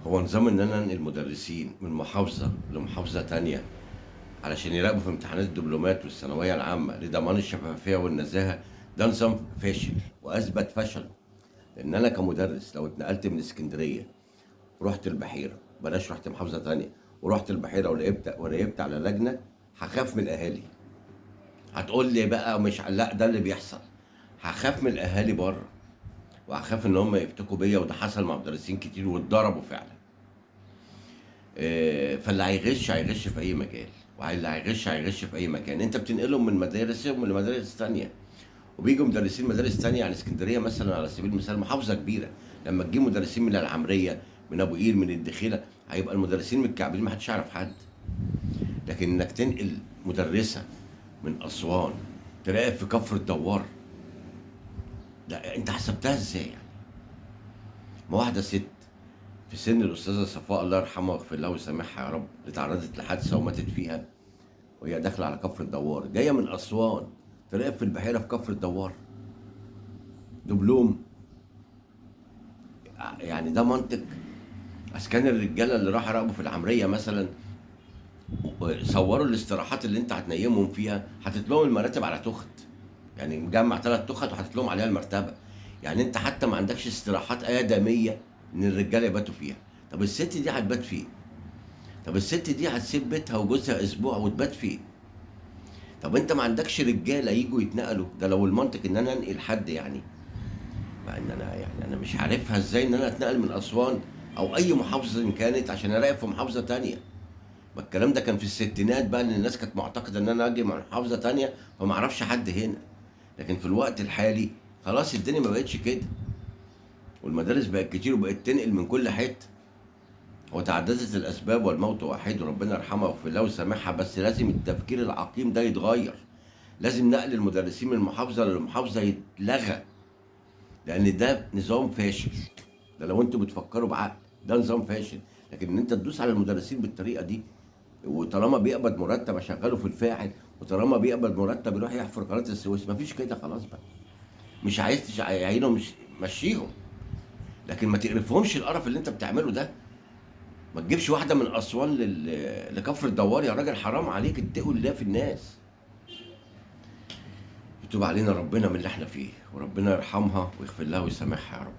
هو نظام ان انا انقل مدرسين من محافظة لمحافظه تانية علشان يراقبوا في امتحانات الدبلومات والثانويه العامة لضمان الشفافية والنزاهة، ده نظام فاشل واثبت فشله. لان انا كمدرس لو اتنقلت من اسكندرية رحت البحيرة، بلاش رحت محافظة تانية ورحت البحيرة وراقبت على لجنة، هخاف من الاهالي. هتقول لي بقى مش لا ده اللي بيحصل، هخاف من الاهالي بره وهخاف ان هم يفتكوا بيا، وده حصل مع مدرسين كتير واتضربوا فعلا. فاللي هيغش هيغش في اي مجال، واللي هيغش هيغش في اي مكان. انت بتنقلهم من مدارسهم لمدارس تانية، وبيجوا مدرسين مدارس تانية. يعني اسكندرية مثلا على سبيل المثال محافظة كبيرة، لما تجيب مدرسين من العمرية، من ابو قير، من الدخيله، هيبقى المدرسين متكعبلين، ما حدش يعرف حد. لكن انك تنقل مدرسه من اسوان تراقب في كفر الدوار، ده انت حسبتها ازاي يعني؟ ما واحدة ست في سن الاستاذة صفاء الله يرحمها ويغفر لها ويسامحها يا رب، اللي تعرضت لحادثة وماتت فيها وهي داخله على كفر الدوار، جاية من اسوان تراقب في البحيرة في كفر الدوار، دبلوم. يعني ده منطق؟ اسكان الرجالة اللي راح راقبوا في العمرية مثلا صوروا الاستراحات اللي انت هتنيمهم فيها، حاطط لهم المراتب على تخت، يعني مجمع 3 تخت وحاطط لهم عليها المرتبة. يعني انت حتى ما عندكش استراحات ادميه ان الرجالة يباتوا فيها. طب الست دي هتبات فين؟ طب الست دي هتسيب بيتها وجوزها اسبوع وتبات فين؟ طب انت ما عندكش رجاله يجوا يتنقلوا؟ ده لو المنطق ان انا انقل حد، يعني مع ان انا يعني انا مش عارفها ازاي ان انا اتنقل من اسوان او اي محافظة ان كانت عشان اراقب في محافظة تانية. ما الكلام ده كان في الستينات بقى، ان الناس كانت معتقده ان انا اجي من محافظة تانية فما اعرفش حد هنا. لكن في الوقت الحالي خلاص الدنيا ما بقتش كده، والمدارس بقت كتير وبقت تنقل من كل حتة، وتعددت الاسباب والموت واحد، وربنا يرحمها ويغفر لها ويسامحها. بس لازم التفكير العقيم ده يتغير، لازم نقل المدرسين من محافظة لمحافظه يتلغى، لان ده نظام فاشل. ده لو انتوا بتفكروا بعقل ده نظام فاشل. لكن ان انت تدوس على المدرسين بالطريقة دي، وطالما بيقبض مرتب اشغله في الفاعل، وطالما بيقبض مرتب يروح يحفر قناة السويس، مفيش كده خلاص بقى. مش عايز تعينهم مش مشيهم، لكن ما تقرفهمش القرف اللي انت بتعمله ده. ما تجيبش واحدة من اسوان لكفر الدوار يا راجل، حرام عليك، اتقوا الله في الناس. يتوب علينا ربنا من اللي احنا فيه، وربنا يرحمها ويغفر لها ويسامحها يا رب.